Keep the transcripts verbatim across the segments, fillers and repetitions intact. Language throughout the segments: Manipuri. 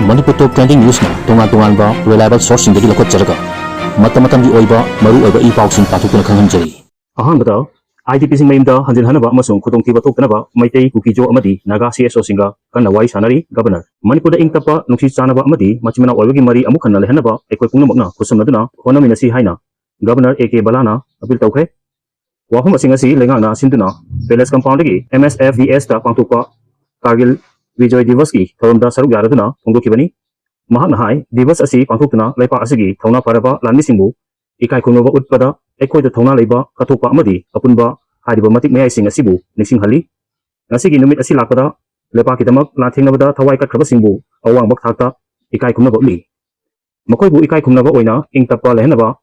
ꯃꯅꯤꯄꯨꯔ ꯇꯣꯞ ꯇ꯭ꯔꯦꯟꯗꯤꯡ ꯅ꯭ꯌꯨꯁꯅ ꯇꯣꯉꯥꯟ ꯇꯣꯉꯥꯟꯕ ꯔꯤꯂꯥꯏꯕꯜ ꯁꯣꯔꯁꯁꯤꯡꯗꯒꯤ ꯂꯧꯈꯠꯆꯔꯒ ꯃꯇꯝ ꯃꯇꯝꯒꯤ ꯑꯣꯏꯕ ꯃꯔꯨ ꯑꯣꯏꯕ ꯏ ꯄꯥꯎꯁꯤꯡ ꯄꯥꯊꯣꯛꯇꯨꯅ ꯈꯪꯍꯟꯖꯔꯤ꯫ ꯑꯍꯥꯟꯕꯗ, IDPꯁꯤꯡ ꯃꯌꯨꯝꯗ ꯍꯟꯖꯤꯟꯍꯟꯅꯕ ꯑꯃꯁꯨꯡ ꯈꯨꯗꯣꯡꯊꯤꯕ ꯊꯣꯛꯇꯅꯕ ꯃꯩꯇꯩ, ꯀꯨꯀꯤꯖꯣ ꯑꯃꯗꯤ ꯅꯥꯒꯥ CSOꯁꯤꯡꯒ ꯀꯟꯅ ꯋꯥꯔꯤ ꯁꯥꯟꯅꯔꯤ꯫ ꯒꯕꯔꯅꯔ, ꯃꯅꯤꯄꯨꯔꯗ ꯏꯪ ꯇꯞꯄ, ꯅꯨꯡꯁꯤ ꯆꯥꯟꯅꯕ ꯑꯃꯗꯤ ꯃꯆꯤꯟ ꯃꯅꯥꯎ ꯑꯣꯏꯕꯒꯤ ꯃꯔꯤ ꯑꯃꯨꯛ ꯍꯟꯅ ꯂꯩꯍꯟꯅꯕ ꯑꯩꯈꯣꯏ ꯄꯨꯝꯅꯃꯛꯅ ꯈꯨꯠꯁꯝꯅꯗꯨꯅ ꯍꯣꯠꯅꯃꯤꯟꯅꯁꯤ ꯍꯥꯏꯅ ꯒꯕꯔꯅꯔ A K ꯕꯂꯥꯅ ꯑꯄꯤꯜ ꯇꯧꯈ꯭ꯔꯦ꯫ ꯋꯥꯐꯝꯁꯤꯡ ꯑꯁꯤ ꯂꯩꯉꯥꯛꯅ ꯁꯤꯟꯗꯨꯅ Palace Compoundꯗꯒꯤ MSFDSꯇ ꯄꯥꯡꯊꯣꯛꯄ ꯀꯥꯔꯒꯤꯜ ꯕꯤꯖꯣꯏ ꯗꯤꯕꯁꯀꯤ ꯊꯧꯔꯝꯗ ꯁꯔꯨꯛ ꯌꯥꯔꯗꯨꯅ ꯐꯣꯡꯗꯣꯛꯈꯤꯕꯅꯤ꯫ ꯃꯍꯥꯛꯅ ꯍꯥꯏ, ꯗꯤꯕꯁ ꯑꯁꯤ ꯄꯥꯡꯊꯣꯛꯇꯨꯅ ꯂꯩꯄꯥꯛ ꯑꯁꯤꯒꯤ ꯊꯧꯅꯥ ꯐꯔꯕ ꯂꯥꯟꯃꯤꯁꯤꯡꯕꯨ ꯏꯀꯥꯏ ꯈꯨꯝꯅꯕ ꯎꯠꯄꯗ ꯑꯩꯈꯣꯏꯗ ꯊꯧꯅꯥ ꯂꯩꯕ, ꯀꯠꯊꯣꯛꯄ ꯑꯃꯗꯤ ꯑꯄꯨꯟꯕ ꯍꯥꯏꯔꯤꯕ ꯃꯇꯤꯛ ꯃꯌꯥꯏꯁꯤꯡ ꯑꯁꯤꯕꯨ ꯅꯤꯡꯁꯤꯡꯍꯜꯂꯤ꯫ ꯉꯁꯤꯒꯤ ꯅꯨꯃꯤꯠ ꯑꯁꯤ ꯂꯥꯛꯄꯗ ꯂꯩꯄꯥꯛꯀꯤꯗꯃꯛ ꯂꯥꯟꯊꯦꯡꯅꯕꯗ ꯊꯋꯥꯏ ꯀꯠꯈ꯭ꯔꯕꯁꯤꯡꯕꯨ ꯑꯋꯥꯡꯕ ꯊꯥꯛꯇ ꯏꯀꯥꯏ ꯈꯨꯝꯅꯕ ꯎꯠꯂꯤ꯫ ꯃꯈꯣꯏꯕꯨ ꯏꯀꯥꯏ ꯈꯨꯝꯅꯕ ꯑꯣꯏꯅ ꯏꯪ ꯇꯞꯄ ꯂꯩꯍꯟꯅꯕ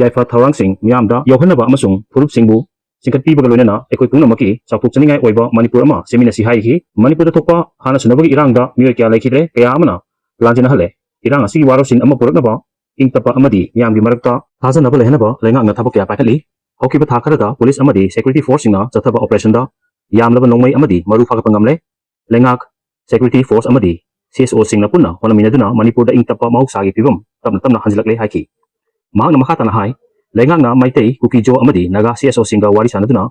ꯌꯥꯏꯐ ꯊꯧꯔꯥꯡꯁꯤꯡ ꯃꯤꯌꯥꯝꯗ ꯌꯧꯍꯟꯅꯕ ꯑꯃꯁꯨꯡ ꯐꯨꯔꯨꯞꯁꯤꯡꯕꯨ ꯆꯤꯡꯈꯠꯄꯤꯕꯒ ꯂꯣꯏꯅꯅ ꯑꯩꯈꯣꯏ ꯄꯨꯝꯅꯃꯛꯀꯤ ꯆꯥꯎꯊꯣꯛꯆꯅꯤꯡꯉꯥꯏ ꯑꯣꯏꯕ ꯃꯅꯤꯄꯨꯔ ꯑꯃ ꯁꯦꯝꯃꯤꯟꯅꯁꯤ ꯍꯥꯏꯈꯤ꯫ ꯃꯅꯤꯄꯨꯔꯗ ꯊꯣꯛꯄ ꯍꯥꯟꯅ ꯁꯨꯅꯕꯒꯤ ꯏꯔꯥꯡꯗ ꯃꯤꯑꯣꯏ ꯀꯌꯥ ꯂꯩꯈꯤꯗ꯭ꯔꯦ, ꯀꯌꯥ ꯑꯃꯅ ꯂꯥꯟꯖꯦꯟꯅꯍꯜꯂꯦ꯫ ꯏꯔꯥꯡ ꯑꯁꯤꯒꯤ ꯋꯥꯔꯣꯜꯁꯤꯡ ꯑꯃ ꯄꯨꯔꯛꯅꯕ ꯏꯪ ꯇꯞꯄ ꯑꯃꯗꯤ ꯃꯤꯌꯥꯝꯒꯤ ꯃꯔꯛꯇ ꯊꯥꯖꯅꯕ ꯂꯩꯍꯟꯅꯕ ꯂꯩꯉꯥꯛꯅ ꯊꯕꯛ ꯀꯌꯥ ꯄꯥꯏꯈꯠꯂꯤ꯫ ꯍꯧꯈꯤꯕ ꯊꯥ ꯈꯔꯗ ꯄꯨꯂꯤꯁ ꯑꯃꯗꯤ ꯁꯦꯀ꯭ꯌꯨꯔꯤꯇꯤ ꯐꯣꯔꯁꯁꯤꯡꯅ ꯆꯠꯊꯕ ꯑꯣꯄꯔꯦꯁꯟꯗ ꯌꯥꯝꯂꯕ ꯅꯣꯡꯃꯩ ꯑꯃꯗꯤ ꯃꯔꯨ ꯐꯥꯒꯠꯄ ꯉꯝꯂꯦ꯫ ꯂꯩꯉꯥꯛ, ꯁꯦꯀ꯭ꯌꯨꯔꯤꯇꯤ ꯐꯣꯔꯁ ꯑꯃꯗꯤ CSOꯁꯤꯡꯅ ꯄꯨꯟꯅ ꯍꯣꯠꯅꯃꯤꯟꯅꯗꯨꯅ ꯃꯅꯤꯄꯨꯔꯗ ꯏꯪ ꯇꯞꯄ ꯃꯍꯧꯁꯥꯒꯤ ꯐꯤꯕꯝ ꯇꯞꯅ ꯇꯞꯅ ꯍꯟꯖꯤꯜꯂꯛꯂꯦ ꯍꯥꯏꯈꯤ꯫ ꯃꯍꯥꯛꯅ ꯃꯈꯥ ꯇꯥꯅ ꯍꯥꯏ, ꯂꯩꯉꯥꯛꯅ ꯃꯩꯇꯩ, ꯀꯨꯀꯤꯖꯣ ꯑꯃꯗꯤ ꯅꯥꯒꯥ CSOꯁꯤꯡꯒ ꯋꯥꯔꯤ ꯁꯥꯟꯅꯗꯨꯅ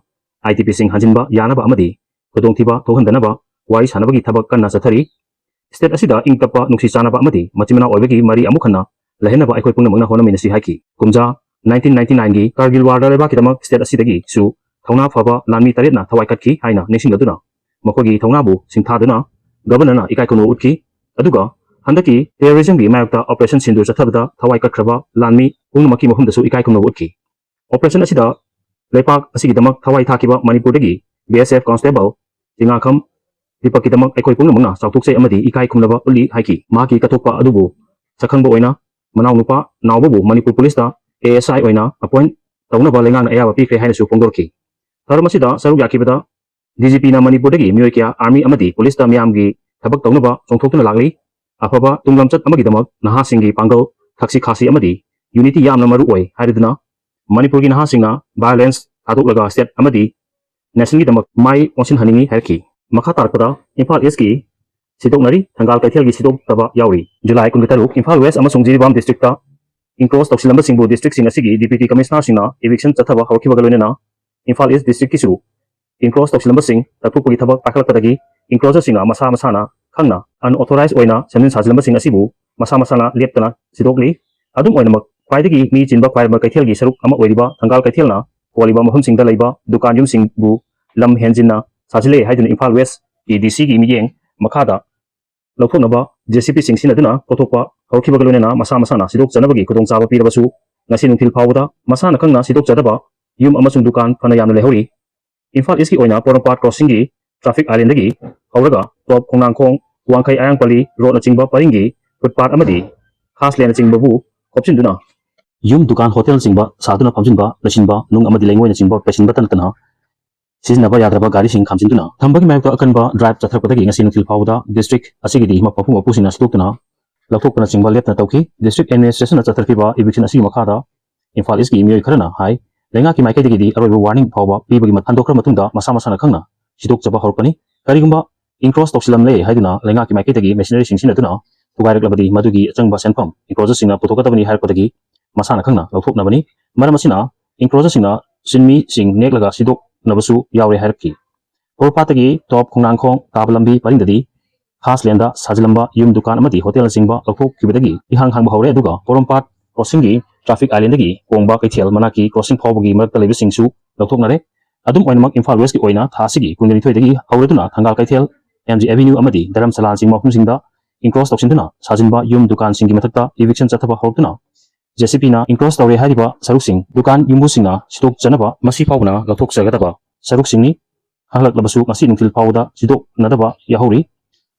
IDPꯁꯤꯡ ꯍꯟꯖꯤꯟꯕ ꯌꯥꯅꯕ ꯑꯃꯗꯤ ꯈꯨꯗꯣꯡꯊꯤꯕ ꯊꯣꯛꯍꯟꯗꯅꯕ ꯋꯥꯔꯤ ꯁꯥꯟꯅꯕꯒꯤ ꯊꯕꯛ ꯀꯟꯅ ꯆꯠꯊꯔꯤ꯫ ꯁ꯭ꯇꯦꯠ ꯑꯁꯤꯗ ꯏꯪ ꯇꯞꯄ, ꯅꯨꯡꯁꯤ ꯆꯥꯟꯅꯕ ꯑꯃꯗꯤ ꯃꯆꯤꯟ ꯃꯅꯥꯎ ꯑꯣꯏꯕꯒꯤ ꯃꯔꯤ ꯑꯃꯨꯛ ꯍꯟꯅ ꯂꯩꯍꯟꯅꯕ ꯑꯩꯈꯣꯏ ꯄꯨꯝꯅꯃꯛꯅ ꯍꯣꯠꯅꯃꯤꯟꯅꯁꯤ ꯍꯥꯏꯈꯤ꯫ ꯀꯨꯝꯖꯥ nineteen ninety nineꯒꯤ ꯀꯥꯔꯒꯤꯜ ꯋꯥꯔꯗ ꯂꯩꯕꯥꯛꯀꯤꯗꯃꯛ ꯁ꯭ꯇꯦꯠ ꯑꯁꯤꯗꯒꯤꯁꯨ ꯊꯧꯅꯥ ꯐꯕ ꯂꯥꯟꯃꯤ ꯇꯔꯦꯠꯅ ꯊꯋꯥꯏ ꯀꯠꯈꯤ ꯍꯥꯏꯅ ꯅꯤꯡꯁꯤꯡꯂꯗꯨꯅ ꯃꯈꯣꯏꯒꯤ ꯊꯧꯅꯥꯕꯨ ꯁꯤꯡꯊꯥꯗꯨꯅ ꯒꯕꯔꯅꯔꯅ ꯏꯀꯥꯏ ꯈꯨꯝꯅꯕ ꯎꯠꯈꯤ꯫ ꯑꯗꯨꯒ ꯍꯟꯗꯛꯀꯤ ꯇꯦꯔꯣꯔꯤꯖꯝꯒꯤ ꯃꯥꯌꯣꯛꯇ ꯑꯣꯄꯔꯦꯁꯟ ꯁꯤꯟꯗꯨꯔ ꯆꯠꯊꯕꯗ ꯊꯋꯥꯏ ꯀꯠꯈ꯭ꯔꯕ ꯂꯥꯟꯃꯤ ꯄꯨꯝꯅꯃꯛꯀꯤ ꯃꯐꯝꯗꯁꯨ ꯏꯀꯥꯏ ꯈꯨꯝꯅꯕ ꯎꯠꯈꯤ꯫ ꯑꯣꯄꯔꯦꯁꯟ ꯑꯁꯤꯗ ꯂꯩꯄꯥꯛ ꯑꯁꯤꯒꯤꯗꯃꯛ ꯊꯋꯥꯏ ꯊꯥꯈꯤꯕ ꯃꯅꯤꯄꯨꯔꯗꯒꯤ BSF ꯀꯣꯟꯁꯇꯦꯕꯜ ꯆꯤꯉꯥꯈꯝ ꯗꯤꯄꯛꯀꯤꯗꯃꯛ ꯑꯩꯈꯣꯏ ꯄꯨꯝꯅꯃꯛꯅ ꯆꯥꯎꯊꯣꯛꯆꯩ ꯑꯃꯗꯤ ꯏꯀꯥꯏ ꯈꯨꯝꯅꯕ ꯎꯠꯂꯤ ꯍꯥꯏꯈꯤ꯫ ꯃꯍꯥꯛꯀꯤ ꯀꯠꯊꯣꯛꯄ ꯑꯗꯨꯕꯨ ꯁꯛꯈꯪꯕ ꯑꯣꯏꯅ ꯃꯅꯥꯎꯅꯨꯄꯥ ꯅꯥꯎꯕꯕꯨ ꯃꯅꯤꯄꯨꯔ ꯄꯨꯂꯤꯁꯇ ASI ꯑꯣꯏꯅ ꯑꯦꯄꯣꯏꯟꯠ ꯇꯧꯅꯕ ꯂꯩꯉꯥꯛꯅ ꯑꯌꯥꯕ ꯄꯤꯈ꯭ꯔꯦ ꯍꯥꯏꯅꯁꯨ ꯐꯣꯡꯗꯣꯔꯛꯈꯤ꯫ ꯊꯧꯔꯝ ꯑꯁꯤꯗ ꯁꯔꯨꯛ ꯌꯥꯈꯤꯕꯗ DGPꯅ ꯃꯅꯤꯄꯨꯔꯗꯒꯤ ꯃꯤꯑꯣꯏ ꯀꯌꯥ ꯑꯥꯔꯃꯤ ꯑꯃꯗꯤ ꯄꯨꯂꯤꯁꯇ ꯃꯤꯌꯥꯝꯒꯤ ꯊꯕꯛ ꯇꯧꯅꯕ ꯆꯣꯡꯊꯣꯛꯇꯨꯅ ꯂꯥꯛꯂꯤ꯫ ꯑꯐꯕ ꯇꯨꯡ ꯂꯝꯆꯠ ꯑꯃꯒꯤꯗꯃꯛ ꯅꯍꯥꯁꯤꯡꯒꯤ ꯄꯥꯡꯒꯜ, ꯊꯛꯁꯤ ꯈꯥꯁꯤ ꯑꯃꯗꯤ ꯌꯨꯅꯤꯇꯤ ꯌꯥꯝꯅ ꯃꯔꯨ ꯑꯣꯏ ꯍꯥꯏꯔꯗꯨꯅ ꯃꯅꯤꯄꯨꯔꯒꯤ ꯅꯍꯥꯁꯤꯡꯅ ꯚꯥꯏꯑꯣꯂꯦꯟꯁ ꯊꯥꯗꯣꯛꯂꯒ ꯁ꯭ꯇꯦꯠ ꯑꯃꯗꯤ ꯅꯦꯁꯟꯒꯤꯗꯃꯛ ꯃꯥꯏ ꯑꯣꯟꯁꯤꯟꯍꯟꯅꯤꯡꯏ ꯍꯥꯏꯔꯛꯈꯤ꯫ ꯃꯈꯥ ꯇꯥꯔꯛꯄꯗ ꯏꯝꯐꯥꯜ ꯏꯁꯀꯤ ꯁꯤꯗꯣꯛꯅꯔꯤ꯫ ꯊꯪꯒꯥꯜ ꯀꯩꯊꯦꯜꯒꯤ ꯁꯤꯗꯣꯛꯇꯕ ꯌꯥꯎꯔꯤ꯫ ꯖꯨꯂꯥꯏ ꯀꯨꯟꯒ ꯇꯔꯨꯛ, ꯏꯝꯐꯥꯜ ꯋꯦꯁ ꯑꯃꯁꯨꯡ ꯖꯤꯔꯤꯕꯥꯝ ꯗꯤꯁꯇ꯭ꯔꯤꯛꯇ encroach ꯇꯧꯁꯤꯜꯂꯝꯕꯁꯤꯡꯕꯨ ꯗꯤꯁꯇ꯭ꯔꯤꯛꯁꯤꯡ ꯑꯁꯤꯒꯤ ꯗꯤꯄ꯭ꯌꯨꯇꯤ ꯀꯃꯤꯁꯅꯔꯁꯤꯡꯅ eviction ꯆꯠꯊꯕ ꯍꯧꯔꯛꯈꯤꯕꯒ ꯂꯣꯏꯅꯅ ꯏꯝꯐꯥꯜ ꯏꯁ ꯗꯤꯁꯇ꯭ꯔꯤꯛꯀꯤꯁꯨ encroach ꯇꯧꯁꯤꯜꯂꯝꯕꯁꯤꯡ ꯂꯧꯊꯣꯛꯄꯒꯤ ꯊꯕꯛ ꯄꯥꯏꯈꯠꯂꯛꯄꯗꯒꯤ encroacherꯁꯤꯡꯅ ꯃꯁꯥ ꯃꯁꯥꯅ ꯈꯪꯅ unauthorized ꯑꯣꯏꯅ ꯁꯦꯝꯖꯤꯟ ꯁꯥꯖꯤꯜꯂꯝꯕꯁꯤꯡ ꯑꯁꯤꯕꯨ ꯃꯁꯥ ꯃꯁꯥꯅ ꯂꯦꯞꯇꯅ ꯁꯤꯗꯣꯛꯂꯤ꯫ ꯑꯗꯨꯝ ꯑꯣꯏꯅꯃꯛ, ꯈ꯭ꯋꯥꯏꯗꯒꯤ ꯃꯤ ꯆꯤꯟꯕ ꯈ꯭ꯋꯥꯏꯔꯝꯕ ꯀꯩꯊꯦꯜꯒꯤ ꯁꯔꯨꯛ ꯑꯃ ꯑꯣꯏꯔꯤꯕ ꯊꯪꯒꯥꯜ ꯀꯩꯊꯦꯜꯅ ꯀꯣꯜꯂꯤꯕ ꯃꯐꯝꯁꯤꯡꯗ ꯂꯩꯕ ꯗꯨꯀꯥꯟ ꯌꯨꯝꯁꯤꯡꯕꯨ ꯂꯝ ꯍꯦꯟꯖꯤꯟꯅ ꯁꯥꯖꯤꯜꯂꯦ ꯍꯥꯏꯗꯨꯅ ꯏꯝꯐꯥꯜ ꯋꯦꯁꯀꯤ ꯗꯤ ꯁꯤꯒꯤ ꯃꯤꯠꯌꯦꯡ ꯃꯈꯥꯗ ꯂꯧꯊꯣꯛꯅꯕ ꯖꯦ ꯁꯤ ꯄꯤꯁꯤꯡ ꯁꯤꯖꯤꯟꯅꯗꯨꯅ ꯀꯣꯊꯣꯛꯄ ꯍꯧꯔꯛꯈꯤꯕꯒ ꯂꯣꯏꯅꯅ ꯃꯁꯥ ꯃꯁꯥꯅ ꯁꯤꯗꯣꯛꯆꯅꯕꯒꯤ ꯈꯨꯗꯣꯡꯆꯥꯕ ꯄꯤꯔꯕꯁꯨ, ꯉꯁꯤ ꯅꯨꯡꯊꯤꯜ ꯐꯥꯎꯕꯗ ꯃꯁꯥꯅ ꯈꯪꯅ ꯁꯤꯗꯣꯛꯆꯗꯕ ꯌꯨꯝ ꯑꯃꯁꯨꯡ ꯗꯨꯀꯥꯟ ꯐꯅ ꯌꯥꯝꯅ ꯂꯩꯍꯧꯔꯤ꯫ ꯏꯝꯐꯥꯜ ꯏꯁꯀꯤ ꯑꯣꯏꯅ ꯄꯣꯔꯣꯝꯄꯥꯠ ꯀ꯭ꯔꯣꯁꯤꯡꯒꯤ ꯇ꯭ꯔꯥꯐꯤꯛ ꯑꯥꯏꯂꯦꯟꯗꯒꯤ ꯍꯧꯔꯒ ꯇꯣꯞ ꯈꯣꯡꯅꯥꯡꯈꯣꯡ, ꯋꯥꯡꯈꯩ ꯑꯌꯥꯡꯄꯜꯂꯤ ꯔꯣꯗꯅꯆꯤꯡꯕ ꯄꯔꯤꯡꯒꯤ ꯐꯨꯠꯄꯥꯠ ꯑꯃꯗꯤ ꯈꯥꯁ ꯂꯦꯟꯅꯆꯤꯡꯕꯕꯨ ꯈꯣꯞꯆꯤꯟꯗꯨꯅ ꯌꯨꯝ, ꯗꯨꯀꯥꯟ, ꯍꯣꯇꯦꯜꯅꯆꯤꯡꯕ ꯁꯥꯗꯨꯅ ꯐꯝꯖꯤꯟꯕ, ꯂꯩꯁꯤꯟꯕ, ꯅꯨꯡ ꯑꯃꯗꯤ ꯂꯩꯉꯣꯏꯅꯆꯤꯡꯕ ꯄꯩꯁꯤꯟꯕꯇ ꯅꯠꯇꯅ ꯁꯤꯖꯤꯟꯅꯕ ꯌꯥꯗ꯭ꯔꯕ ꯒꯥꯔꯤꯁꯤꯡ ꯈꯥꯝꯖꯤꯟꯗꯨꯅ ꯊꯝꯕꯒꯤ ꯃꯥꯌꯣꯛꯇ ꯑꯀꯟꯕ ꯗ꯭ꯔꯥꯏꯚ ꯆꯠꯊꯔꯛꯄꯗꯒꯤ ꯉꯁꯤ ꯅꯨꯡꯊꯤꯜ ꯐꯥꯎꯕꯗ ꯗꯤꯁꯇ꯭ꯔꯤꯛ ꯑꯁꯤꯒꯤꯗꯤ ꯃꯄꯨ ꯃꯄꯨꯁꯤꯡꯅ ꯁꯤꯗꯣꯛꯇꯨꯅ ꯂꯧꯊꯣꯛꯄꯅꯆꯤꯡꯕ ꯂꯦꯞꯇꯅ ꯇꯧꯈꯤ꯫ ꯗꯤꯁꯇ꯭ꯔꯤꯛ ꯑꯦꯗꯃꯤꯅꯤꯁꯇ꯭ꯔꯦꯁꯟꯅ ꯆꯠꯊꯔꯛꯈꯤꯕ eviction ꯑꯁꯤꯒꯤ ꯃꯈꯥꯗ ꯏꯝꯐꯥꯜ ꯏꯁꯀꯤ ꯃꯤꯑꯣꯏ ꯈꯔꯅ ꯍꯥꯏ, ꯂꯩꯉꯥꯛꯀꯤ ꯃꯥꯏꯀꯩꯗꯒꯤꯗꯤ ꯑꯔꯣꯏꯕ ꯋꯥꯔꯅꯤꯡ ꯐꯥꯎꯕ ꯄꯤꯕꯒꯤ ꯃ-, ꯍꯟꯗꯣꯛꯈ꯭ꯔ ꯃꯇꯨꯡꯗ ꯃꯁꯥ ꯃꯁꯥꯅ ꯈꯪꯅ ꯁꯤꯗꯣꯛꯆꯕ ꯍꯧꯔꯛꯄꯅꯤ꯫ ꯀꯔꯤꯒꯨꯝꯕ encroach ꯇꯧꯁꯤꯜꯂꯝꯂꯦ ꯍꯥꯏꯗꯨꯅ ꯂꯩꯉꯥꯛꯀꯤ ꯃꯥꯏꯀꯩꯗꯒꯤ ꯃꯦꯁꯤꯅꯔꯤꯁꯤꯡ ꯁꯤꯖꯤꯟꯅꯗꯨꯅ ꯊꯨꯒꯥꯏꯔꯛꯂꯕꯗꯤ ꯃꯗꯨꯒꯤ ꯑꯆꯪꯕ ꯁꯦꯟꯐꯝ encroacherꯁꯤꯡꯅ ꯄꯨꯊꯣꯛꯀꯗꯕꯅꯤ ꯍꯥꯏꯔꯛꯄꯗꯒꯤ ꯃꯁꯥꯅ ꯈꯪꯅ ꯂꯧꯊꯣꯛꯅꯕꯅꯤ꯫ ꯃꯔꯝ ꯑꯁꯤꯅ encroacherꯁꯤꯡꯅ ꯁꯤꯟꯃꯤꯁꯤꯡ ꯅꯦꯛꯂꯒ ꯁꯤꯗꯣꯛꯅꯕꯁꯨ ꯌꯥꯎꯔꯦ ꯍꯥꯏꯔꯛꯈꯤ꯫ ꯄꯣꯔꯣꯝꯄꯥꯠꯇꯒꯤ ꯇꯣꯞ ꯈꯣꯡꯅꯥꯡꯈꯣꯡ ꯇꯥꯕ ꯂꯝꯕꯤ ꯄꯔꯤꯡꯗꯗꯤ ꯈꯥꯁ ꯂꯦꯟꯗ ꯁꯥꯖꯤꯜꯂꯝꯕ ꯌꯨꯝ, ꯗꯨꯀꯥꯟ ꯑꯃꯗꯤ ꯍꯣꯇꯦꯜꯅꯆꯤꯡꯕ ꯂꯧꯊꯣꯛꯈꯤꯕꯗꯒꯤ ꯏꯍꯥꯡ ꯍꯥꯡꯕ ꯍꯧꯔꯦ꯫ ꯑꯗꯨꯒ ꯄꯣꯔꯣꯝꯄꯥꯠ ꯀ꯭ꯔꯣꯁꯤꯡꯒꯤ ꯇ꯭ꯔꯥꯐꯤꯛ ꯑꯥꯏꯂꯦꯟꯗꯒꯤ ꯀꯣꯡꯕ ꯀꯩꯊꯦꯜ ꯃꯅꯥꯛꯀꯤ ꯀ꯭ꯔꯣꯁꯤꯡ ꯐꯥꯎꯕꯒꯤ ꯃꯔꯛꯇ ꯂꯩꯕꯁꯤꯡꯁꯨ ꯂꯧꯊꯣꯛꯅꯔꯦ꯫ ꯑꯗꯨꯝ ꯑꯣꯏꯅꯃꯛ, ꯏꯝꯐꯥꯜ ꯋꯦꯁꯀꯤ ꯑꯣꯏꯅ ꯊꯥ ꯑꯁꯤꯒꯤ ꯀꯨꯟꯒ ꯅꯤꯊꯣꯏꯗꯒꯤ ꯍꯧꯔꯗꯨꯅ ꯊꯪꯒꯥꯜ ꯀꯩꯊꯦꯜ, ꯑꯦꯝ ꯖꯤ ꯑꯦꯚꯦꯅ꯭ꯌꯨ ꯑꯃꯗꯤ ꯙꯔꯝꯁꯥꯂꯥꯅꯆꯤꯡꯕ ꯃꯐꯝꯁꯤꯡꯗ encroach ꯇꯧꯁꯤꯟꯗꯨꯅ ꯁꯥꯖꯤꯟꯕ ꯌꯨꯝ, ꯗꯨꯀꯥꯟꯁꯤꯡꯒꯤ ꯃꯊꯛꯇ eviction ꯆꯠꯊꯕ ꯍꯧꯔꯛꯇꯨꯅ ꯖꯦ ꯁꯤ ꯄꯤꯅ encroach ꯇꯧꯔꯦ ꯍꯥꯏꯔꯤꯕ ꯁꯔꯨꯛꯁꯤꯡ ꯗꯨꯀꯥꯟ ꯌꯨꯝꯕꯨꯁꯤꯡꯅ ꯁꯤꯗꯣꯛꯆꯅꯕ ꯃꯁꯤ ꯐꯥꯎꯕꯅ ꯂꯧꯊꯣꯛꯆꯒꯗꯕ ꯁꯔꯨꯛꯁꯤꯡꯅꯤ꯫ ꯈꯪꯍꯜꯂꯛꯂꯕꯁꯨ ꯉꯁꯤ ꯅꯨꯡꯊꯤꯜ ꯐꯥꯎꯕꯗ ꯁꯤꯗꯣꯛꯅꯗꯕ ꯌꯥꯍꯧꯔꯤ꯫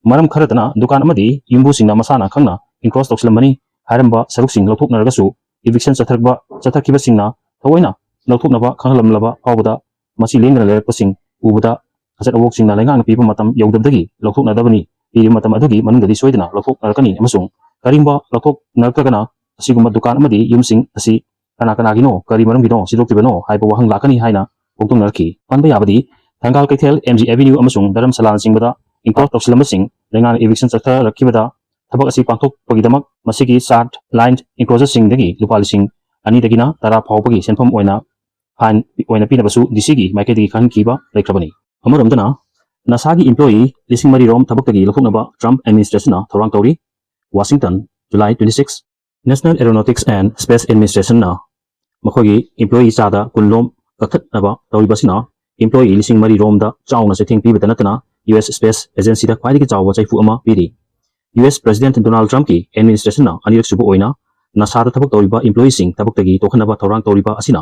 ꯃꯔꯝ ꯈꯔꯗꯅ ꯗꯨꯀꯥꯟ ꯑꯃꯗꯤ ꯌꯨꯝꯕꯨꯁꯤꯡꯅ ꯃꯁꯥꯅ ꯈꯪꯅ encroach ꯇꯧꯁꯤꯜꯂꯝꯕꯅꯤ ꯍꯥꯏꯔꯝꯕ ꯁꯔꯨꯛꯁꯤꯡ ꯂꯧꯊꯣꯛꯅꯔꯒꯁꯨ, eviction ꯆꯠꯊꯔꯛꯄ, ꯆꯠꯊꯈꯤꯕꯁꯤꯡꯅ ꯊꯑꯣꯏꯅ ꯂꯧꯊꯣꯛꯅꯕ ꯈꯪꯍꯜꯂꯝꯂꯕ ꯐꯥꯎꯕꯗ ꯃꯁꯤ ꯂꯦꯡꯗꯅ ꯂꯩꯔꯛꯄꯁꯤꯡ ꯎꯕꯗ ꯑꯆꯠ ꯑꯋꯣꯛꯁꯤꯡꯅ ꯂꯩꯉꯥꯛꯅ ꯄꯤꯕ ꯃꯇꯝ ꯌꯧꯗꯕꯗꯒꯤ ꯂꯧꯊꯣꯛꯅꯗꯕꯅꯤ꯫ ꯄꯤꯔꯤꯕ ꯃꯇꯝ ꯑꯗꯨꯒꯤ ꯃꯅꯨꯡꯗꯗꯤ ꯁꯣꯏꯗꯅ ꯂꯧꯊꯣꯛꯅꯔꯛꯀꯅꯤ ꯑꯃꯁꯨꯡ ꯀꯔꯤꯒꯨꯝꯕ ꯂꯧꯊꯣꯛꯅꯔꯛꯇ꯭ꯔꯒꯅ ꯑꯁꯤꯒꯨꯝꯕ ꯗꯨꯀꯥꯟ ꯑꯃꯗꯤ ꯌꯨꯝꯁꯤꯡ ꯑꯁꯤ ꯀꯅꯥ ꯀꯅꯥꯒꯤꯅꯣ, ꯀꯔꯤ ꯃꯔꯝꯒꯤꯅꯣ ꯁꯤꯗꯣꯛꯈꯤꯕꯅꯣ ꯍꯥꯏꯕ ꯋꯥꯍꯪ ꯂꯥꯛꯀꯅꯤ ꯍꯥꯏꯅ ꯐꯣꯡꯗꯣꯛꯅꯔꯛꯈꯤ꯫ ꯄꯟꯕ ꯌꯥꯕꯗꯤ, ꯊꯪꯒꯥꯜ ꯀꯩꯊꯦꯜ, ꯑꯦꯝ ꯖꯤ ꯑꯦꯚꯦꯅ꯭ꯌꯨ ꯑꯃꯁꯨꯡ ꯙꯔꯝꯁꯥꯂꯥꯅꯆꯤꯡꯕꯗ encroach ꯇꯧꯁꯤꯜꯂꯝꯕꯁꯤꯡ ꯂꯩꯉꯥꯛꯅ eviction ꯆꯠꯊꯔꯛꯈꯤꯕꯗ ꯊꯕꯛ ꯑꯁꯤ ꯄꯥꯡꯊꯣꯛꯄꯒꯤꯗꯃꯛ ꯃꯁꯤꯒꯤ ꯆꯥꯔꯠ ꯂꯥꯏꯟ ꯏꯟꯀ꯭ꯂꯣꯖꯔꯁꯤꯡꯗꯒꯤ ꯂꯨꯄꯥ ꯂꯤꯁꯤꯡ ꯑꯅꯤꯗꯒꯤꯅ ꯇꯔꯥ ꯐꯥꯎꯕꯒꯤ ꯁꯦꯟꯐꯝ ꯑꯣꯏꯅ ꯐꯥꯏꯟ ꯑꯣꯏꯅ ꯄꯤꯅꯕꯁꯨ ꯗꯤ ꯁꯤꯒꯤ ꯃꯥꯏꯀꯩꯗꯒꯤ ꯈꯟꯈꯤꯕ ꯂꯩꯈ꯭ꯔꯕꯅꯤ꯫ ꯑꯃꯔꯣꯝꯗꯅ, ꯅꯥꯁꯥꯒꯤ employee ꯂꯤꯁꯤꯡ ꯃꯔꯤ ꯔꯣꯝ ꯊꯕꯛꯇꯒꯤ ꯂꯧꯊꯣꯛꯅꯕ ꯇ꯭ꯔꯝꯞ ꯑꯦꯗꯃꯤꯅꯤꯁꯇ꯭ꯔꯦꯁꯟꯅ ꯊꯧꯔꯥꯡ ꯇꯧꯔꯤ꯫ Washington, July twenty six꯫ National Aeronautics and Space Administrationꯅ ꯃꯈꯣꯏꯒꯤ employee ꯆꯥꯗ ꯀꯨꯟ ꯂꯣꯝ ꯀꯛꯊꯠꯅꯕ ꯇꯧꯔꯤꯕꯁꯤꯅ employee ꯂꯤꯁꯤꯡ ꯃꯔꯤ ꯔꯣꯝꯗ ꯆꯥꯎꯅ ꯆꯩꯊꯦꯡ ꯄꯤꯕꯇ ꯅꯠꯇꯅ ꯌꯨ ꯑꯦꯁ space agencyꯗ ꯈ꯭ꯋꯥꯏꯗꯒꯤ ꯆꯥꯎꯕ ꯆꯩꯐꯨ ꯑꯃ ꯄꯤꯔꯤ꯫ ꯌꯨ ꯑꯦꯁ President Donald Trumpꯀꯤ administrationꯅ ꯑꯅꯤꯔꯛ ꯁꯨꯕ ꯑꯣꯏꯅ ꯅꯥꯁꯥꯗ ꯊꯕꯛ ꯇꯧꯔꯤꯕ employeeꯁꯤꯡ ꯊꯕꯛꯇꯒꯤ ꯇꯣꯛꯍꯟꯅꯕ ꯊꯧꯔꯥꯡ ꯇꯧꯔꯤꯕ ꯑꯁꯤꯅ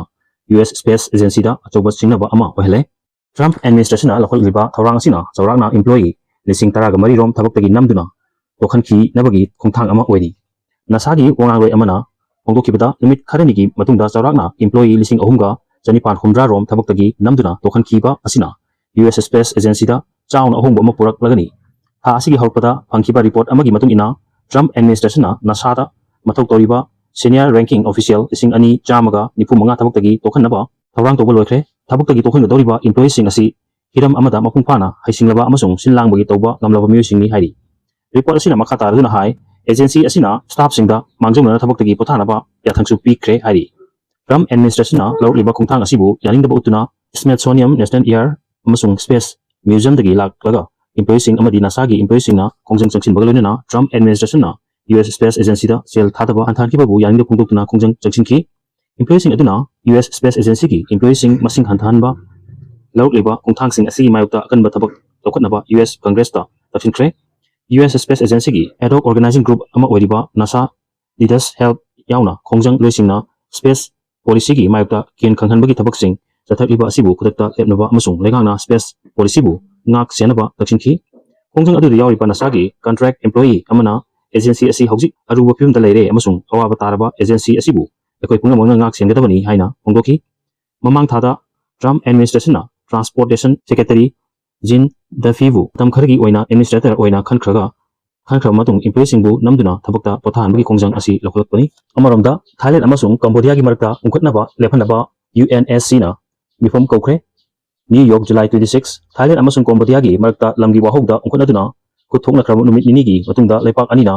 ꯌꯨ ꯑꯦꯁ space agencyꯗ ꯑꯆꯧꯕ ꯁꯤꯡꯅꯕ ꯑꯃ ꯑꯣꯏꯍꯜꯂꯦ꯫ ꯇ꯭ꯔꯝꯞ ꯑꯦꯗꯃꯤꯅꯤꯁꯇ꯭ꯔꯦꯁꯟꯅ ꯂꯧꯈꯠꯂꯤꯕ ꯊꯧꯔꯥꯡ ꯑꯁꯤꯅ ꯆꯥꯎꯔꯥꯛꯅ employee ꯂꯤꯁꯤꯡ ꯇꯔꯥꯒ ꯃꯔꯤ ꯔꯣꯝ ꯊꯕꯛꯇꯒꯤ ꯅꯝꯗꯨꯅ ꯇꯣꯛꯍꯟꯈꯤꯅꯕꯒꯤ ꯈꯣꯡꯊꯥꯡ ꯑꯃ ꯑꯣꯏꯔꯤ꯫ ꯅꯥꯁꯥꯒꯤ ꯋꯥꯉꯥꯡꯂꯣꯏ ꯑꯃꯅ ꯐꯣꯡꯗꯣꯛꯈꯤꯕꯗ, ꯅꯨꯃꯤꯠ ꯈꯔꯅꯤꯒꯤ ꯃꯇꯨꯡꯗ ꯆꯥꯎꯔꯥꯛꯅ employee ꯂꯤꯁꯤꯡ ꯑꯍꯨꯝꯒ ꯆꯅꯤꯄꯥꯟ ꯍꯨꯝꯗ꯭ꯔꯥ ꯔꯣꯝ ꯊꯕꯛꯇꯒꯤ ꯅꯝꯗꯨꯅ ꯇꯣꯛꯍꯟꯈꯤꯕ ꯑꯁꯤꯅ ꯌꯨ ꯑꯦꯁ space agencyꯗ ꯆꯥꯎꯅ ꯑꯍꯣꯡꯕ ꯑꯃ ꯄꯨꯔꯛꯂꯒꯅꯤ꯫ ꯊꯥ ꯑꯁꯤꯒꯤ ꯍꯧꯔꯛꯄꯗ ꯐꯪꯈꯤꯕ report ꯑꯃꯒꯤ ꯃꯇꯨꯡ ꯏꯟꯅ, ꯇ꯭ꯔꯝꯞ ꯑꯦꯗꯃꯤꯅꯤꯁꯇ꯭ꯔꯦꯁꯟꯅ ꯅꯥꯁꯥꯗ ꯃꯊꯧ ꯇꯧꯔꯤꯕ senior ranking official ꯂꯤꯁꯤꯡ ꯑꯅꯤ ꯆꯥꯝꯃꯒ ꯅꯤꯐꯨ ꯃꯉꯥ ꯊꯕꯛꯇꯒꯤ ꯇꯣꯛꯍꯟꯅꯕ ꯊꯧꯔꯥꯡ ꯇꯧꯕ ꯂꯣꯏꯈ꯭ꯔꯦ꯫ ꯊꯕꯛꯇꯒꯤ ꯇꯣꯛꯍꯟꯒꯗꯧꯔꯤꯕ employeeꯁꯤꯡ ꯑꯁꯤ ꯍꯤꯔꯝ ꯑꯃꯗ ꯃꯄꯨꯡ ꯐꯥꯅ ꯍꯩꯁꯤꯡꯂꯕ ꯑꯃꯁꯨꯡ ꯁꯤꯟ ꯂꯥꯡꯕꯒꯤ ꯇꯧꯕ ꯉꯝꯂꯕ ꯃꯤꯑꯣꯏꯁꯤꯡꯅꯤ ꯍꯥꯏꯔꯤ꯫ Report ꯑꯁꯤꯅ ꯃꯈꯥ ꯇꯥꯔꯗꯨꯅ ꯍꯥꯏ, agency ꯑꯁꯤꯅ staffꯁꯤꯡꯗ ꯃꯥꯡꯖꯧꯅꯅ ꯊꯕꯛꯇꯒꯤ ꯄꯣꯊꯥꯅꯕ ꯌꯥꯊꯪꯁꯨ ꯄꯤꯈ꯭ꯔꯦ ꯍꯥꯏꯔꯤ꯫ ꯇ꯭ꯔꯝꯞ ꯑꯦꯗꯃꯤꯅꯤꯁꯇ꯭ꯔꯦꯁꯟꯅ ꯂꯧꯔꯛꯂꯤꯕ ꯈꯣꯡꯊꯥꯡ ꯑꯁꯤꯕꯨ ꯌꯥꯅꯤꯡꯗꯕ ꯎꯠꯇꯨꯅ Smithsonian National Air ꯑꯃꯁꯨꯡ Space Museumꯗꯒꯤ ꯂꯥꯛꯂꯒ employeeꯁꯤꯡ ꯑꯃꯗꯤ ꯅꯥꯁꯥꯒꯤ employeeꯁꯤꯡꯅ ꯈꯣꯡꯖꯪ ꯆꯪꯁꯤꯟꯕꯒ ꯂꯣꯏꯅꯅ ꯇ꯭ꯔꯝꯞ ꯑꯦꯗꯃꯤꯅꯤꯁꯇ꯭ꯔꯦꯁꯟꯅ ꯌꯨ ꯑꯦꯁ space agencyꯗ ꯁꯦꯜ ꯊꯥꯗꯕ ꯍꯟꯊꯍꯟꯈꯤꯕꯕꯨ ꯌꯥꯅꯤꯡꯗꯕ ꯐꯣꯡꯗꯣꯛꯇꯨꯅ ꯈꯣꯡꯖꯪ ꯆꯪꯁꯤꯟꯈꯤ꯫ Employeeꯁꯤꯡ ꯑꯗꯨꯅ ꯌꯨ ꯑꯦꯁ space agencyꯒꯤ employeeꯁꯤꯡ ꯃꯁꯤꯡ ꯍꯟꯊꯍꯟꯕ ꯂꯧꯔꯛꯂꯤꯕ ꯈꯣꯡꯊꯥꯡꯁꯤꯡ ꯑꯁꯤꯒꯤ ꯃꯥꯌꯣꯛꯇ ꯑꯀꯟꯕ ꯊꯕꯛ ꯂꯧꯈꯠꯅꯕ ꯌꯨ ꯑꯦꯁ Congressꯇ ꯇꯛꯁꯤꯟꯈ꯭ꯔꯦ꯫ ꯌꯨ ꯑꯦꯁ space agencyꯒꯤ ad hoc organizing group ꯑꯃ ꯑꯣꯏꯔꯤꯕ NASA Leaders Help ꯌꯥꯎꯅ ꯈꯣꯡꯖꯪ ꯂꯣꯏꯁꯤꯡꯅ space policyꯒꯤ ꯃꯥꯌꯣꯛꯇ ꯀꯦꯟ ꯈꯪꯍꯟꯕꯒꯤ ꯊꯕꯛꯁꯤꯡ ꯆꯠꯊꯔꯛꯂꯤꯕ ꯑꯁꯤꯕꯨ ꯈꯨꯗꯛꯇ ꯂꯦꯞꯅꯕ ꯑꯃꯁꯨꯡ ꯂꯩꯉꯥꯛꯅ space policyꯕꯨ ꯉꯥꯛ ꯁꯦꯟꯅꯕ ꯇꯛꯁꯤꯟꯈꯤ꯫ ꯈꯣꯡꯖꯪ ꯑꯗꯨꯗ ꯌꯥꯎꯔꯤꯕ NASAꯒꯤ contract employee ꯑꯃꯅ, "Agency ꯑꯁꯤ ꯍꯧꯖꯤꯛ ꯑꯔꯨꯕ ꯐꯤꯕꯝꯗ ꯂꯩꯔꯦ ꯑꯃꯁꯨꯡ ꯑꯋꯥꯕ ꯇꯥꯔꯕ agency ꯑꯁꯤꯕꯨ ꯑꯩꯈꯣꯏ ꯄꯨꯝꯅꯃꯛꯅ ꯉꯥꯛ ꯁꯦꯟꯒꯗꯕꯅꯤ" ꯍꯥꯏꯅ ꯐꯣꯡꯗꯣꯛꯈꯤ꯫ ꯃꯃꯥꯡ ꯊꯥꯗ ꯇ꯭ꯔꯝꯞ ꯑꯦꯗꯃꯤꯅꯤꯁꯇ꯭ꯔꯦꯁꯟꯅ transportation secretary Gene Duffyꯕꯨ ꯃꯇꯝ ꯈꯔꯒꯤ ꯑꯣꯏꯅ administrator ꯑꯣꯏꯅ ꯈꯟꯈ꯭ꯔꯒ, ꯈꯟꯈ꯭ꯔꯕ ꯃꯇꯨꯡ employeeꯁꯤꯡꯕꯨ ꯅꯝꯗꯨꯅ ꯊꯕꯛꯇ ꯄꯣꯊꯥꯍꯟꯕꯒꯤ ꯈꯣꯡꯖꯪ ꯑꯁꯤ ꯂꯧꯈꯠꯂꯛꯄꯅꯤ꯫ ꯑꯃꯔꯣꯝꯗ, ꯊꯥꯏꯂꯦꯟ ꯑꯃꯁꯨꯡ ꯀꯝꯕꯣꯗꯤꯌꯥꯒꯤ ꯃꯔꯛꯇ ꯎꯪꯈꯠꯅꯕ ꯂꯦꯞꯍꯟꯅꯕ UNSCꯅ ꯃꯤꯐꯝ ꯀꯧꯈ꯭ꯔꯦ꯫ New York, July twenty six꯫ Thailand ꯑꯃꯁꯨꯡ ꯀꯝꯕꯣꯗꯤꯌꯥꯒꯤ ꯃꯔꯛꯇ ꯂꯝꯒꯤ ꯋꯥꯍꯧꯗ ꯎꯪꯈꯠꯅꯗꯨꯅ ꯈꯨꯠ ꯊꯣꯛꯅꯈ꯭ꯔꯕ ꯅꯨꯃꯤꯠ ꯅꯤꯅꯤꯒꯤ ꯃꯇꯨꯡꯗ ꯂꯩꯄꯥꯛ ꯑꯅꯤꯅ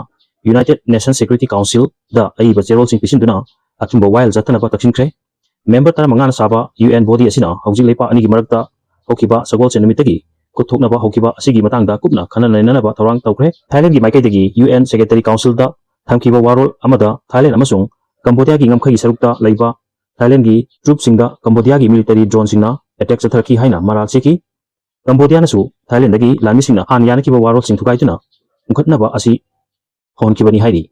United Nations Security Council ꯗ ꯑꯏꯕ ꯆꯦꯔꯣꯜꯁꯤꯡ ꯄꯤꯁꯤꯟꯗꯨꯅ ꯑꯆꯨꯝꯕ ꯋꯥꯌꯦꯜ ꯆꯠꯊꯅꯕ ꯇꯛꯁꯤꯟꯈ꯭ꯔꯦ꯫ ꯃꯦꯝꯕꯔ ꯇꯔꯥꯃꯉꯥꯅ ꯁꯥꯕ U N body ꯑꯁꯤꯅ ꯍꯧꯖꯤꯛ ꯂꯩꯄꯥꯛ ꯑꯅꯤꯒꯤ ꯃꯔꯛꯇ ꯍꯧꯈꯤꯕ ꯁꯒꯣꯜꯁꯦꯟ ꯅꯨꯃꯤꯠꯇꯒꯤ ꯈꯨꯠ ꯊꯣꯛꯅꯕ ꯍꯧꯈꯤꯕ ꯑꯁꯤꯒꯤ ꯃꯇꯥꯡꯗ ꯀꯨꯞꯅ ꯈꯟꯅ ꯅꯩꯅꯅꯕ ꯊꯧꯔꯥꯡ ꯇꯧꯈ꯭ꯔꯦ꯫ ꯊꯥꯏꯂꯦꯟꯒꯤ ꯃꯥꯏꯀꯩꯗꯒꯤ U N Secretary Council ꯗ ꯊꯝꯈꯤꯕ ꯋꯥꯔꯣꯜ ꯑꯃꯗ ꯊꯥꯏꯂꯦꯟ ꯑꯃꯁꯨꯡ ꯀꯝꯕꯣꯗꯤꯌꯥꯒꯤ ꯉꯝꯈꯩꯒꯤ ꯁꯔꯨꯛꯇ ꯂꯩꯕ ꯊꯥꯏꯂꯦꯟꯒꯤ ꯇ꯭ꯔꯨꯞꯁꯤꯡꯗ ꯀꯝꯕꯣꯗꯤꯌꯥꯒꯤ ꯃꯤꯂꯤꯇꯔꯤ ꯗ꯭ꯔꯣꯟꯁꯤꯡꯅ ꯑꯦꯇꯦꯛ ꯆꯠꯊꯔꯛꯈꯤ ꯍꯥꯏꯅ ꯃꯔꯥꯜ ꯆꯦꯈꯤ꯫ ꯀꯝꯕꯣꯗꯤꯌꯥꯅꯁꯨ ꯊꯥꯏꯂꯦꯟꯗꯒꯤ ꯂꯥꯟꯃꯤꯁꯤꯡꯅ ꯍꯥꯟꯅ ꯌꯥꯅꯈꯤꯕ ꯋꯥꯔꯣꯜꯁꯤꯡ ꯊꯨꯒꯥꯏꯗꯨꯅ ꯄꯨꯡꯈꯠꯅꯕ ꯑꯁꯤ ꯍꯧꯍꯟꯈꯤꯕꯅꯤ ꯍꯥꯏꯔꯤ꯫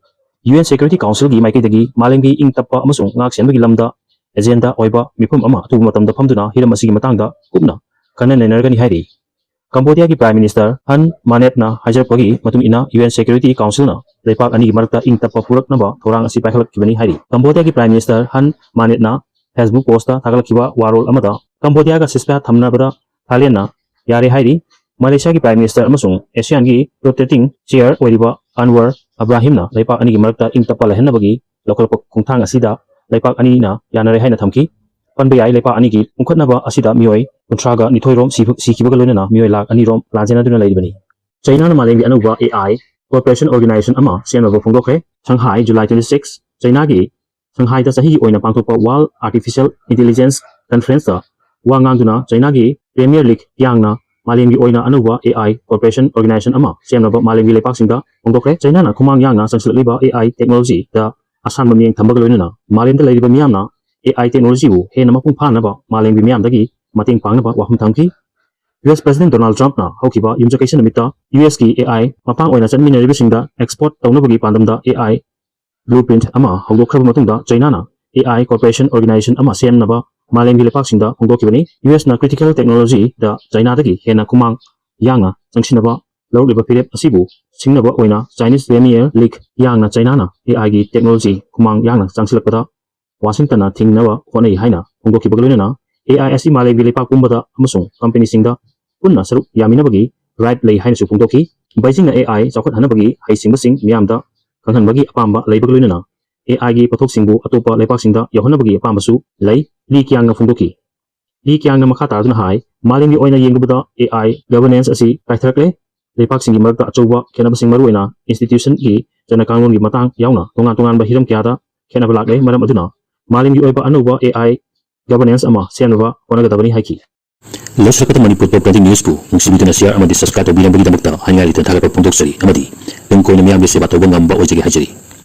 U N Security Council ꯒꯤ ꯃꯥꯏꯀꯩꯗꯒꯤ ꯃꯥꯂꯦꯝꯒꯤ ꯏꯪ ꯇꯞꯄ ꯑꯃꯁꯨꯡ ꯉꯥꯛ ꯁꯦꯟꯕꯒꯤ ꯂꯝꯗ ꯑꯦꯖꯦꯟꯗꯥ ꯑꯣꯏꯕ ꯃꯤꯐꯝ ꯑꯃ ꯑꯊꯨꯕ ꯃꯇꯝꯗ ꯐꯝꯗꯨꯅ ꯍꯤꯔꯝ ꯑꯁꯤꯒꯤ ꯃꯇꯥꯡꯗ ꯀꯨꯞꯅ ꯈꯟꯅ ꯅꯩꯅꯔꯒꯅꯤ ꯍꯥꯏꯔꯤ꯫ ꯀꯝꯕꯣꯗꯤꯌꯥꯒꯤ Prime Minister ꯍꯟ ꯃꯥꯅꯦꯠꯅ ꯍꯥꯏꯖꯔꯛꯄꯒꯤ ꯃꯇꯨꯡ ꯏꯟꯅ, U N Security Council ꯅ ꯂꯩꯄꯥꯛ ꯑꯅꯤꯒꯤ ꯃꯔꯛꯇ ꯏꯪ ꯇꯞꯄ ꯄꯨꯔꯛꯅꯕ ꯊꯧꯔꯥꯡ ꯑꯁꯤ ꯄꯥꯏꯈꯠꯂꯛꯈꯤꯕꯅꯤ ꯍꯥꯏꯔꯤ꯫ ꯀꯝꯕꯣꯗꯤꯌꯥꯒꯤ Prime Minister ꯍꯟ ꯃꯥꯅꯦꯠꯅ Facebook post ꯇ ꯊꯥꯒꯠꯂꯛꯈꯤꯕ ꯋꯥꯔꯣꯜ ꯑꯃꯗ ꯀꯝꯕꯣꯗꯤꯌꯥꯒ ceasefire ꯊꯝꯅꯕꯗ ꯊꯥꯏꯂꯦꯟꯅ ꯌꯥꯔꯦ ꯍꯥꯏꯔꯤ꯫ ꯃꯂꯦꯁꯤꯌꯥꯒꯤ Prime Minister ꯑꯃꯁꯨꯡ ASEAN ꯒꯤ rotating chair ꯑꯣꯏꯔꯤꯕ ꯑꯟꯋꯔ ꯑꯕ꯭ꯔꯥꯍꯤꯝꯅ ꯂꯩꯄꯥꯛ ꯑꯅꯤꯒꯤ ꯃꯔꯛꯇ ꯏꯪ ꯇꯞꯄ ꯂꯩꯍꯟꯅꯕꯒꯤ ꯂꯧꯈꯠꯂꯛꯄ ꯈꯣꯡꯊꯥꯡ ꯑꯁꯤꯗ ꯂꯩꯄꯥꯛ ꯑꯅꯤꯅ ꯌꯥꯅꯔꯦ ꯍꯥꯏꯅ ꯊꯝꯈꯤ꯫ ꯄꯟꯕ ꯌꯥꯏ, ꯂꯩꯄꯥꯛ ꯑꯅꯤꯒꯤ ꯄꯨꯡꯈꯠꯅꯕ ꯑꯁꯤꯗ ꯃꯤꯑꯣꯏ ꯀꯨꯟꯊ꯭ꯔꯥꯒ ꯅꯤꯊꯣꯏ ꯔꯣꯝ ꯁꯤꯕ-, ꯁꯤꯈꯤꯕꯒ ꯂꯣꯏꯅꯅ ꯃꯤꯑꯣꯏ ꯂꯥꯈ ꯑꯅꯤ ꯔꯣꯝ ꯂꯥꯟꯖꯦꯟꯅꯗꯨꯅ ꯂꯩꯔꯤꯕꯅꯤ꯫ ꯆꯩꯅꯥꯅ ꯃꯥꯂꯦꯝꯒꯤ ꯑꯅꯧꯕ A I cooperation organization ꯑꯃ ꯁꯦꯝꯅꯕ ꯐꯣꯡꯗꯣꯛꯈ꯭ꯔꯦ꯫ Shanghai, July twenty six꯫ ꯆꯩꯅꯥꯒꯤ ꯁꯪꯍꯥꯏꯗ ꯆꯍꯤꯒꯤ ꯑꯣꯏꯅ ꯄꯥꯡꯊꯣꯛꯄ World Artificial Intelligence Conference ꯇ ꯋꯥ ꯉꯥꯡꯗꯨꯅ ꯆꯩꯅꯥꯒꯤ Premier Li Qiangꯅ ꯃꯥꯂꯦꯝꯒꯤ ꯑꯣꯏꯅ ꯑꯅꯧꯕ A I cooperation organization ꯑꯃ ꯁꯦꯝꯅꯕ ꯃꯥꯂꯦꯝꯒꯤ ꯂꯩꯄꯥꯛꯁꯤꯡꯗ ꯐꯣꯡꯗꯣꯛꯈ꯭ꯔꯦ꯫ ꯆꯩꯅꯥꯅ ꯈꯨꯃꯥꯡ ꯌꯥꯡꯅ ꯆꯪꯁꯤꯜꯂꯛꯂꯤꯕ A I technology ꯗ ꯑꯁꯥꯟꯕ ꯃꯤꯠꯌꯦꯡ ꯊꯝꯕꯒ ꯂꯣꯏꯅꯅ ꯃꯥꯂꯦꯝꯗ ꯂꯩꯔꯤꯕ ꯃꯤꯌꯥꯝꯅ A I technology ꯕꯨ ꯍꯦꯟꯅ ꯃꯄꯨꯡ ꯐꯥꯅꯕ ꯃꯥꯂꯦꯝꯒꯤ ꯃꯤꯌꯥꯝꯗꯒꯤ ꯃꯇꯦꯡ ꯄꯥꯡꯅꯕ ꯋꯥꯐꯝ ꯊꯝꯈꯤ꯫ U S President Donald Trump ꯅ ꯍꯧꯈꯤꯕ ꯌꯨꯝꯖꯀꯩꯁ ꯅꯨꯃꯤꯠꯇ U S ꯀꯤ A I ꯃꯄꯥꯡ ꯑꯣꯏꯅ ꯆꯠꯃꯤꯟꯅꯔꯤꯕꯁꯤꯡꯗ export ꯇꯧꯅꯕꯒꯤ ꯄꯥꯟꯗꯝꯗ A I blueprint ꯑꯃ ꯍꯧꯗꯣꯛꯈ꯭ꯔꯕ ꯃꯇꯨꯡꯗ ꯆꯩꯅꯥꯅ A I cooperation organization ꯑꯃ ꯁꯦꯝꯅꯕ ꯃꯥꯂꯦꯝꯒꯤ ꯂꯩꯄꯥꯛꯁꯤꯡꯗ ꯐꯣꯡꯗꯣꯛꯈꯤꯕꯅꯤ꯫ U S ꯅ critical technology ꯗ ꯆꯩꯅꯥꯗꯒꯤ ꯍꯦꯟꯅ ꯈꯨꯃꯥꯡ ꯌꯥꯡꯅ ꯆꯪꯁꯤꯟꯅꯕ ꯂꯧꯔꯛꯂꯤꯕ ꯐꯤꯔꯦꯞ ꯑꯁꯤꯕꯨ ꯁꯤꯡꯅꯕ ꯑꯣꯏꯅ Chinese Premier Li Qiangꯅ ꯆꯩꯅꯥꯅ A I ꯒꯤ technology ꯈꯨꯃꯥꯡ ꯌꯥꯡꯅ ꯆꯪꯁꯤꯜꯂꯛꯄꯗ Washington ꯅ ꯊꯤꯡꯅꯕ ꯍꯣꯠꯅꯩ ꯍꯥꯏꯅ ꯐꯣꯡꯗꯣꯛꯈꯤꯕꯒ ꯂꯣꯏꯅꯅ, A I ꯑꯁꯤ ꯃꯥꯂꯦꯝꯒꯤ ꯂꯩꯄꯥꯛ ꯄꯨꯝꯕꯗ ꯑꯃꯁꯨꯡ company ꯁꯤꯡꯗ ꯄꯨꯟꯅ ꯁꯔꯨꯛ ꯌꯥꯃꯤꯟꯅꯕꯒꯤ right ꯂꯩ ꯍꯥꯏꯅꯁꯨ ꯐꯣꯡꯗꯣꯛꯈꯤ꯫ ꯕꯩꯖꯤꯡꯅ A I ꯆꯥꯎꯈꯠꯍꯟꯅꯕꯒꯤ ꯍꯩꯁꯤꯡꯕꯁꯤꯡ ꯃꯤꯌꯥꯝꯗ ꯈꯪꯍꯟꯕꯒꯤ ꯑꯄꯥꯝꯕ ꯂꯩꯕꯒ ꯂꯣꯏꯅꯅ, A I ꯒꯤ ꯄꯣꯠꯊꯣꯛꯁꯤꯡꯕꯨ ꯑꯇꯣꯞꯄ ꯂꯩꯄꯥꯛꯁꯤꯡꯗ ꯌꯧꯍꯟꯅꯕꯒꯤ ꯑꯄꯥꯝꯕꯁꯨ ꯂꯩ, Li Qiangꯅ ꯐꯣꯡꯗꯣꯛꯈꯤ꯫ Li Qiangꯅ ꯃꯈꯥ ꯇꯥꯗꯨꯅ ꯍꯥꯏ, ꯃꯥꯂꯦꯝꯒꯤ ꯑꯣꯏꯅ ꯌꯦꯡꯂꯨꯕꯗ A I governance ꯑꯁꯤ ꯀꯥꯏꯊꯔꯛꯂꯦ꯫ ꯂꯩꯄꯥꯛꯁꯤꯡꯒꯤ ꯃꯔꯛꯇ ꯑꯆꯧꯕ ꯈꯦꯠꯅꯕꯁꯤꯡ, ꯃꯔꯨꯑꯣꯏꯅ institution ꯒꯤ ꯆꯠꯅ ꯀꯥꯡꯂꯣꯟꯒꯤ ꯃꯇꯥꯡ ꯌꯥꯎꯅ ꯇꯣꯉꯥꯟ ꯇꯣꯉꯥꯟꯕ ꯍꯤꯔꯝ ꯀꯌꯥꯗ ꯈꯦꯠꯅꯕ ꯂꯥꯛꯂꯦ꯫ ꯃꯔꯝ ꯑꯗꯨꯅ ꯃꯥꯂꯦꯝꯒꯤ ꯑꯣꯏꯕ ꯑꯅꯧꯕ A I governance ꯑꯃ ꯁꯦꯝꯅꯕ ꯍꯣꯠꯅꯒꯗꯕꯅꯤ ꯍꯥꯏꯈꯤ꯫ ꯂꯣꯏꯁꯤꯜꯂꯛꯄꯗ ꯃꯅꯤꯄꯨꯔ ꯄꯣꯞ ꯇ꯭ꯔꯦꯟꯗꯤꯡ ꯅ꯭ꯌꯨꯁꯄꯨ ꯅꯨꯡꯁꯤꯕꯤꯗꯨꯅ share ꯑꯃꯗꯤ subscribe ꯇꯧꯕꯤꯔꯝꯕꯒꯤꯗꯃꯛꯇ ꯍꯥꯏꯅꯤꯡꯉꯥꯏ ꯂꯩꯇꯅ ꯊꯥꯒꯠꯄ ꯐꯣꯡꯗꯣꯛꯆꯔꯤ ꯑꯃꯗꯤ ꯇꯨꯡ ꯀꯣꯏꯅ ꯃꯤꯌꯥꯝꯒꯤ ꯁꯦꯕꯥ ꯇꯧꯕ ꯉꯝꯕ ꯑꯣꯏꯖꯒꯦ ꯍꯥꯏꯖꯔꯤ꯫